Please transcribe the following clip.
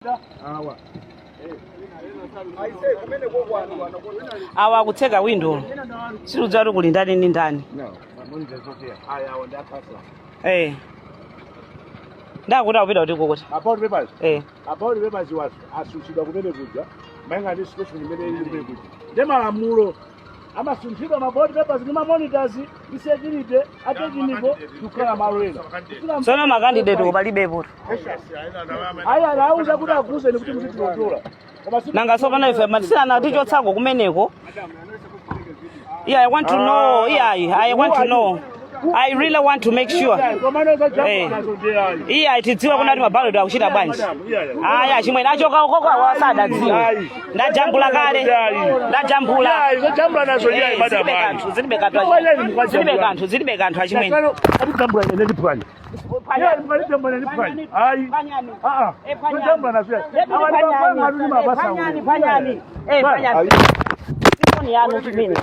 Awa. Awa akutseka window, sikudziwa kuti kuli ndani ndi ndani. Aya, awa ndi akasa. Ndakuti akupita kuti kukuti About papers. About papers watu asunthidwa kumene kuja malinga ndi situation imene ili kumene kuja. Ndi malamulo amasunthidwa ma ballot papers ndi ma monitors ndi security a technical kukhala malo ena. Tsono ma candidate palibepo. Aya, anauza kuti akuuzeni kuti muzitilotola. Koma Nanga sopano ife matisana tichotsako kumeneko. Yeah, I want to know. Yeah, I want to know. I really want to make sure. Iya, tidziwe kuna kuti ma ballot akuchita bwanji. Aya, chimwene achoka ukoko, awa sadadziwe. Ndajambula kale, ndajambula. Zojambula nazo. Eh, zilibe kanthu, zilibe kanthu, zilibe kanthu, zilibe kanthu, achimwene. Atijambula ine ndiphwanya. Mukatijambula ndiphwanya. Ayi. Ah ah. Zojambula nazo. Awa ndi mapanga atu ndi mabasa. Panyani, panyani. Eh, panyani. Foni yanu chimene.